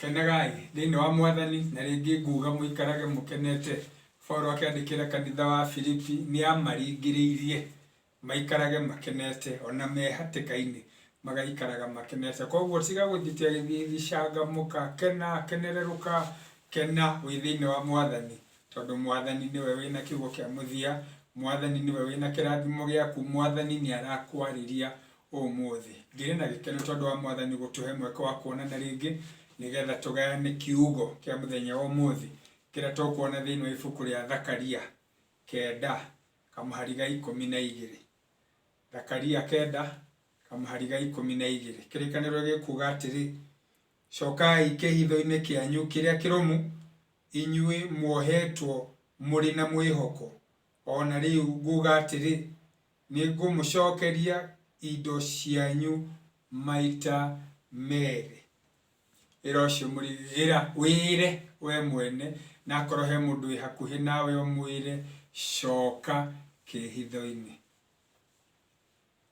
Kenagai thĩinĩ wa Mwathani, na rĩngĩ nguga mũikarage mũkenete. Paulo akĩandĩkĩra kanitha wa Filipi nĩ amaringĩrĩirie maikarage makenete, ona me hatĩka-inĩ magaikaraga makenete. Koguo tiga gũthitia gĩthithi, cangamũka, kena, kenererũka, kena wĩ thĩinĩ wa Mwathani, tondũ Mwathani nĩwe wĩna kiugo kĩa mũthia, Mwathani nĩwe wĩna kĩrathimo gĩaku, Mwathani nĩ arakwarĩria ũmũthĩ. Ngĩrĩ na gĩkeno tondũ wa Mwathani gũtũhe mweke wa kuonana rĩngĩ nĩgetha tũgayane kiugo kĩa mũthenya wa ũmũthĩ kĩrĩa tũkuona thĩinĩ wa ibuku rĩa Thakaria kenda kamũhari ga 12. Thakaria kenda kamũhari ga 12. Kĩrĩkanĩro gĩkuga atĩrĩ, Cokai kĩĩhitho-inĩ kĩanyu kĩrĩa kĩrũmu, inyuĩ muohetwo mũrĩ na mwĩhoko. O na rĩu nguuga atĩrĩ, Nĩngũmũcookeria indo cianyu maita meerĩ. Wĩra ũcio mũrigĩra wĩre we mwene, na akorwo he mũndũ wĩ hakuhĩ nawe ũmwĩre, coka kĩĩhitho-inĩ.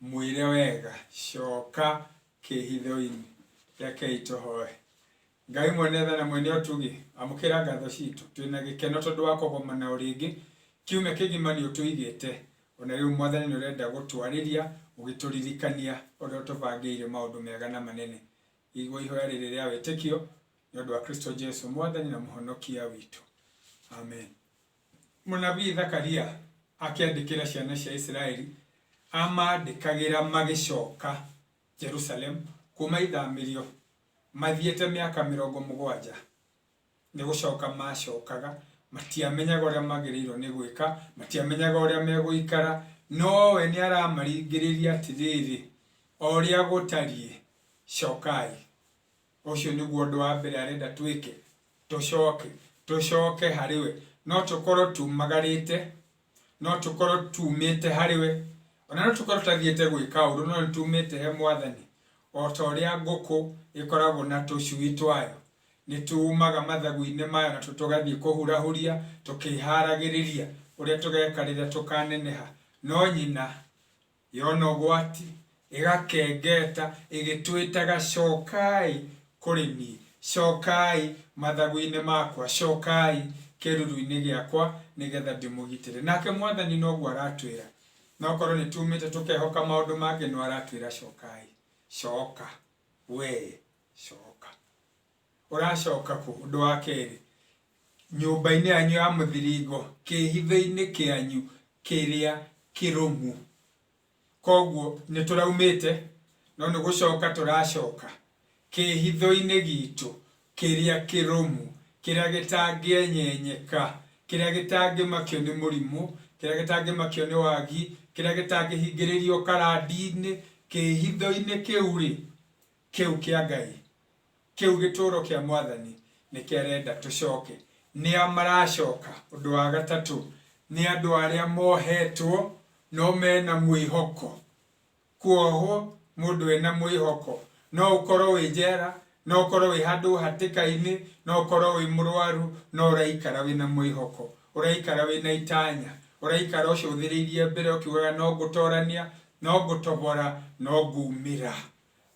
Mwĩre wega, coka kĩĩhitho-inĩ. Rekei tũhoe. Ngai mwene tha na mwene ũtugi, amũkĩra ngatho citũ. Twĩna gĩkeno tondũ wa kũgomana o rĩngĩ. Kiumia kĩgima nĩ ũtũigĩte. Ona rĩu Mwathani nĩ ũrenda gũtwarĩria ũgĩtũririkania ũrĩa ũtũbangĩire maũndũ mega na manene. Igua ihoya rĩrĩ rĩa wĩtĩkio nĩ ũndũ wa Kristo Jesu Mwathani na Mũhonokia witũ. Amen. Mũnabii Zakaria akĩandĩkĩra ciana cia Isiraeli, amandĩkagĩra magĩcoka Jerusalemu kuuma ithamĩrio mathiĩte mĩaka 70. Nĩ gũcoka maacokaga, matiamenyaga ũrĩa magĩrĩirwo nĩ gwĩka, matiamenyaga ũrĩa megũikara, no we nĩ aramaringĩrĩria atĩrĩrĩ, o ũrĩa gũtariĩ, cokai. Ũcio nĩguo ũndũ wa mbere arenda twĩke, tũcoke, tũcoke harĩ we. No tũkorwo tumagarĩte, no tũkorwo tumĩte harĩ we, ona no tũkorwo tũtathiĩte gwĩka ũru, no nĩ tumĩte he Mwathani. O ta ũrĩa ngũkũ ĩkoragwo na tũcui twayo, nĩ tumaga mathagu-inĩ mayo natuo tũgathiĩ kũhurahuria tũkĩharagĩrĩria ũrĩa tũgeka rĩrĩa tũkaneneha. No nyina Yona ũgwati, ĩgakengeta ĩgĩtwĩtaga, Cokai kũrĩ niĩ, cokai mathagu-inĩ makwa, cokai kĩĩruru-inĩ gĩakwa, nĩ getha ndĩmũgitĩre. Nake Mwathani noguo aratwĩra. No korwo nĩ tumĩte tũkehoka maũndũ mangĩ, no aratwĩra cokai, coka, wee coka. Ũracoka kũ? Ũndũ wa kerĩ, nyũmba-inĩ yanyu ya mũthiringo, kĩĩhitho-inĩ kĩanyu kĩrĩa kĩrũmu. Kwoguo nĩ tũraumĩte, no nĩ gũcoka tũracoka kĩĩhitho-inĩ gitũ kĩrĩa kĩrũmu, kĩrĩa gĩtangĩenyenyeka, kĩrĩa gĩtangĩmakio nĩ mũrimũ, kĩrĩa gĩtangĩmakio nĩ wagi, kĩrĩa gĩtangĩhingĩrĩrio karandi-inĩ. Kĩĩhitho-inĩ kĩu-rĩ, kĩu kĩa Ngai, Kĩu gĩtũũro kĩa Mwathani nĩkĩo arenda tũcoke. Nĩa maracoka? Ũndũ wa gatatũ, nĩ andũ arĩa mohetwo no mena mwĩhoko. Kuohwo mũndũ ena mwĩhoko. No ũkorwo wĩ njera, no ũkorwo wĩ handũ hatĩka-inĩ, no ũkorwo wĩ mũrwaru, no ũraikara wĩna mwĩhoko. Ũraikara wĩna itanya. Ũraikara ũcũthĩrĩirie mbere ũkiugaga no ngũtorania, no ngũtobora, no ngumĩra.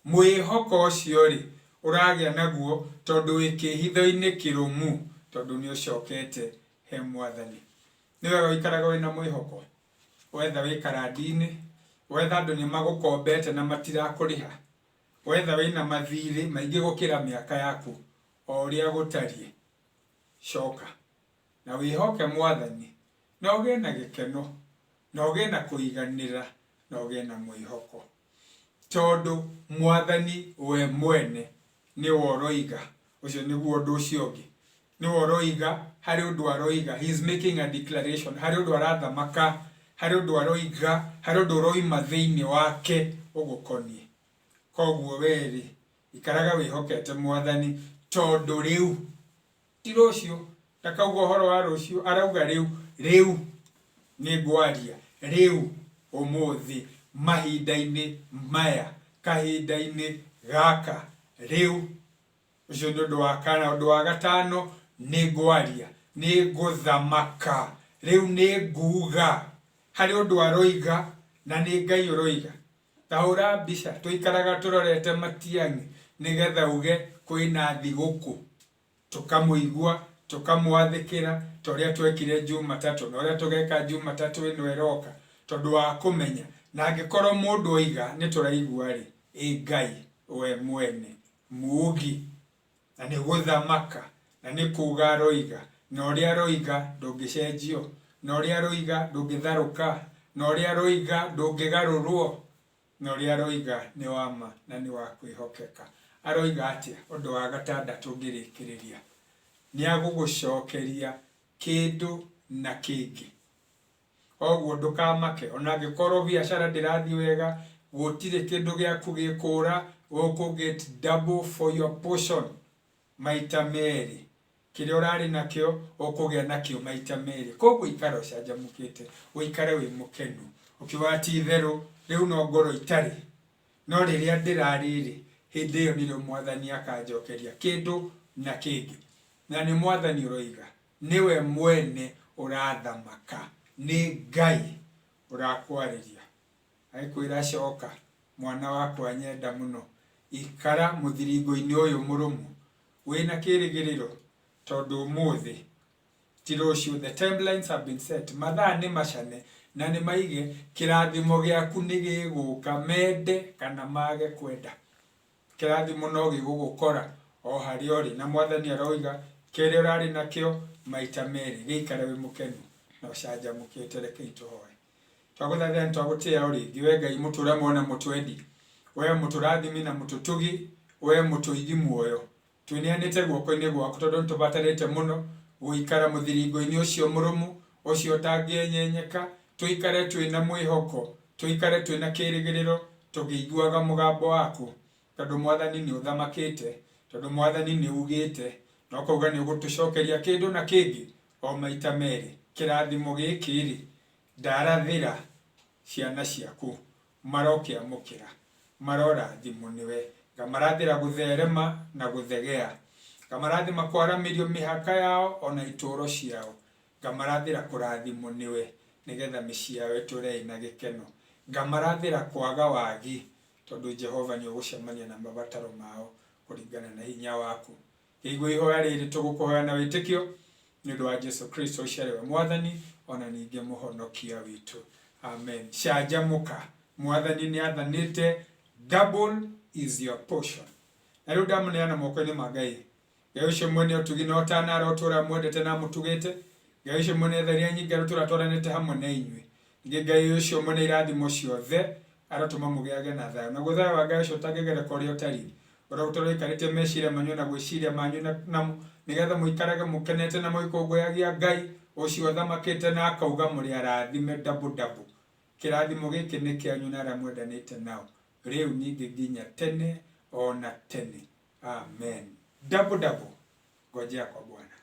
Mwĩhoko ũcio-rĩ, ũragĩa naguo tondũ wĩ kĩĩhitho-inĩ kĩrũmu, tondũ nĩũcokete he Mwathani. Nĩ wega gũikaraga wĩna mwĩhoko. Wetha wĩ karandi-inĩ, wetha andũ nĩmagũkombete na matirakũrĩha, wetha wĩna mathirĩ maingĩ gũkĩra mĩaka yaku, o ũrĩa gũtariĩ, coka na wĩhoke Mwathani, na ũgĩe na gĩkeno, na ũgĩe na kũiganĩra, na ũgĩe na mwĩhoko. Tondũ Mwathani we mwene nĩwe ũroiga. Ũcio nĩguo ũndũ ũcio ũngĩ. Nĩwe ũroiga, harĩ ũndũ aroiga. He is making a declaration. Harĩ ũndũ arathamaka, harĩ ũndũ aroiga, harĩ ũndũ ũroima thĩinĩ wake ũgũkoniĩ. Koguo we-rĩ, ikaraga wĩhokete Mwathani tondũ rĩu Ti rũciũ, ndakauga ũhoro wa rũciũ, arauga rĩu, rĩu nĩ ngwaria, rĩu, ũmũthĩ, mahinda-inĩ maya, kahinda-inĩ gaka, rĩu. Ũcio nĩ ũndũ wa kana. Ũndũ wa gatano, nĩ ngwaria, nĩ ngũthamaka, rĩu nĩ nguga. Harĩ ũndũ aroiga, na nĩ Ngai ũroiga. Ta hũra mbica tũikaraga tũrorete Matiang'i nĩgetha uge Kwĩna thigũkũ. Tũkamũigua, tũkamwathĩkĩra ta ũrĩa twekire Jumatatũ na ũrĩa tũgeka Jumatatũ ĩno ĩroka, tondũ wa kũmenya. Na angĩkorwo mũndũ oiga nĩ tũraigua-rĩ, ĩ Ngai we mwene muugi, na nĩ gũthamaka, na nĩ kuuga aroiga, na ũrĩa aroiga ndũngĩcenjio, na ũrĩa aroiga ndũngĩtharũka, na ũrĩa aroiga ndũngĩgarũrwo. Na ũrĩa aroiga nĩ wa ma na nĩ wa kwĩhokeka. Aroiga atĩa? Ũndũ wa gatandatũ ngĩrĩkĩrĩria, nĩ agũgũcokeria kĩndũ na kĩngĩ. Koguo ndũkamake, ona angĩkorwo biacara ndĩrathiĩ wega, gũtirĩ kĩndũ gĩaku gĩkũra, ũkũ get double for your portion. Maita merĩ. Kĩrĩa ũrarĩ nakĩo, ũkũgĩa nakĩo maita merĩ. Koguo ikara ũcanjamũkĩte, ũikare wĩ mũkenu, ũkiugaga ti itherũ, rĩu no ngorwo itarĩ, no rĩrĩa ndĩrarĩ-rĩ, hĩndĩ ĩyo nĩrĩo Mwathani akanjokeria kĩndũ na kĩngĩ. Na nĩ Mwathani ũroiga, nĩwe mwene ũrathamaka, nĩ Ngai ũrakwarĩria. Agĩkwĩra, Coka, mwana wakwa nyenda mũno, ikara mũthiringo-inĩ ũyũ mũrũmu, wĩ na kĩĩrĩgĩrĩro, tondũ ũmũthĩ ti rũciũ. The timelines have been set. Mathaa nĩ macane na nĩ maige, kĩrathimo gĩaku nĩ gĩgũka mende kana mage kwenda. Kĩrathimo no gĩgũgũkora o harĩa ũrĩ, na Mwathani aroiga, kĩrĩa ũrarĩ nakĩo maita merĩ, gĩikare wĩ mũkenu na ũcanjamũkĩte. Rekei tũhoe. Twagũthaitha nĩ twagũtĩĩa o rĩngĩ, wee Ngai mũtũũra muoyo na mũtwendi, wee mũtũrathimi na mũtũtugi, wee mũtũigi muoyo. Twĩneanĩte guoko-inĩ gwaku tondũ nĩ tũbatarĩte mũno gũikara mũthiringo-inĩ ũcio mũrũmu, ũcio ũtangĩenyenyeka, tũikare twĩ na mwĩhoko, tũikare twĩ na kĩĩrĩgĩrĩro, tũkĩiguaga mũgambo waku, tondũ Mwathani nĩ ũthamakĩte, tondũ Mwathani nĩ ugĩte, na ũkauga nĩ ũgũtũcokeria kĩndũ na kĩngĩ o maita merĩ. Kĩrathimo gĩkĩ-rĩ, Ndarathĩra ciana ciaku, marokĩamũkĩra, marorathimwo nĩwe. Ngamarathĩra gũtherema na gũthegea, ngamarathima kwaramĩrio mĩhaka yao o na itũũro ciao, ngamarathĩra kũrathimwo nĩwe, nĩ getha mĩciĩ yao ĩtũũre ĩ na gĩkeno. Ngamarathĩra kwaga wagi, tondũ Jehova nĩũgũcemania na mabataro mao kũringana na hinya waku. Kĩigua ihoya rĩrĩ tũgũkũhoya na wĩtĩkio nĩ ũndũ wa Jesu Kristo ũcio arĩ we Mwathani o na ningĩ Mũhonokia witũ. Amen. Canjamũka. Mwathani nĩ athanĩte double is your portion. Na rĩu ndamũneana moko-inĩ ma Ngai. Ngai ũcio mwene ũtugi na ũtana arotũũra amwendete na amũtugĩte. Ngai ũcio mwene tha iria nyingĩ arotũũra atwaranĩte hamwe na inyuĩ. Ningĩ Ngai ũcio mwene irathimo ciothe arotũma mũgĩage na thayũ. Naguo thayũ wa Ngai ũcio ũtangĩgereka ũrĩa ũtariĩ, ũrogũtũũra ũikarĩtie meciria manyu na gwĩciria manyu namo, nĩ getha mũikarage mũkenete na mũgĩkũngũyagia Ngai ũcio ũthamakĩte na akauga mũrĩ arathime double double. Kĩrathimo gĩkĩ nĩ kĩanyu na arĩa mwendanĩte nao, rĩu ningĩ nginya tene o na tene. Amen. Double double. Ngojea kwa Bwana.